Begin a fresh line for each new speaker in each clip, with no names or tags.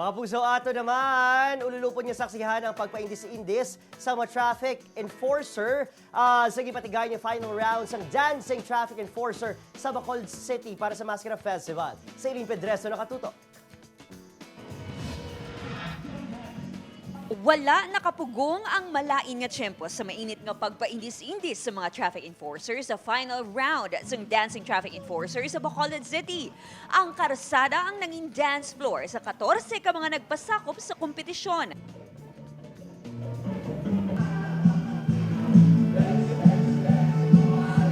Mga puso, ato naman, ululupon niya saksihan ang pagpaindis-indis sa mga traffic enforcer sa gipatigayon yung final rounds ng Dancing Traffic Enforcer sa Bacolod City para sa Maskara Festival. Sa Eileen Pedreso, nakatuto.
Wala nakapugong ang malain nga tiyempo sa mainit nga pagpaindis-indis sa mga traffic enforcers sa final round sa Dancing Traffic Enforcers sa Bacolod City. Ang karsada ang nanging dance floor sa 14 ka mga nagpasakop sa kompetisyon.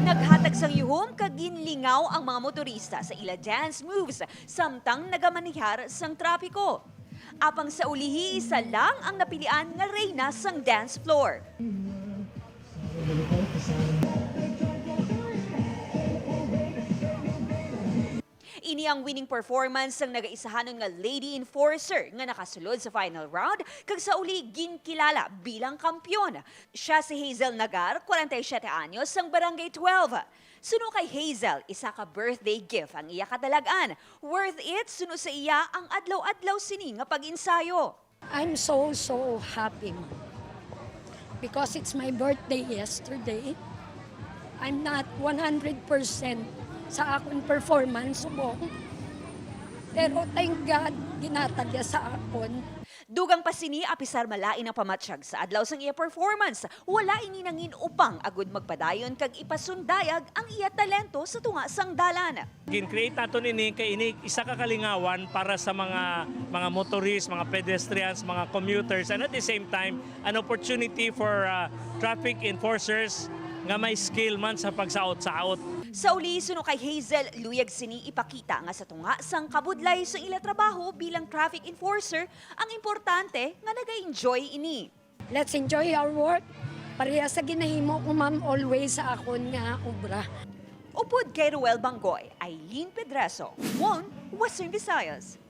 Naghatag sang yuhom kag ginlingaw ang mga motorista sa ila dance moves samtang nagamanihar sang trapiko. Apang sa ulihi, isa lang ang napilian nga reyna sang dance floor. Ini ang winning performance sang nagaisahanon nga lady enforcer nga nakasulod sa final round kag sa uli ginkilala bilang kampyon. Siya si Hazel Nagar, 47 anyos, sang Barangay 12. Suno kay Hazel, isa ka birthday gift ang iya kadalag-an. Worth it suno sa iya ang adlaw-adlaw sini nga pag-ensayo.
I'm so, so happy, ma'am. Because it's my birthday yesterday. I'm not 100% sa akong performance subong. Pero thank God, ginatagya sa akon.
Dugang pa sini apisar malain ang pamatsyag sa adlaw sang iya performance. Wala ini nangin upang agud magpadayon kag ipasundayag ang iya talento sa tunga sang dalan.
Gin-create naton ini kay ini isa ka kalingawan para sa mga motorists, mga pedestrians, mga commuters, and at the same time an opportunity for traffic enforcers nga may skill man sa pagsaot-saot.
Sa uli, suno kay Hazel, luyag sini ipakita nga sa tunga sang kabudlay sa ila trabaho bilang traffic enforcer, ang importante nga naga-enjoy ini.
Let's enjoy our work. Pareha sa ginahimo ko, ma'am, always sa akon nga obra.
Upod kay Ruel Banggoy, Eileen Pedreso, One, Western Visayas.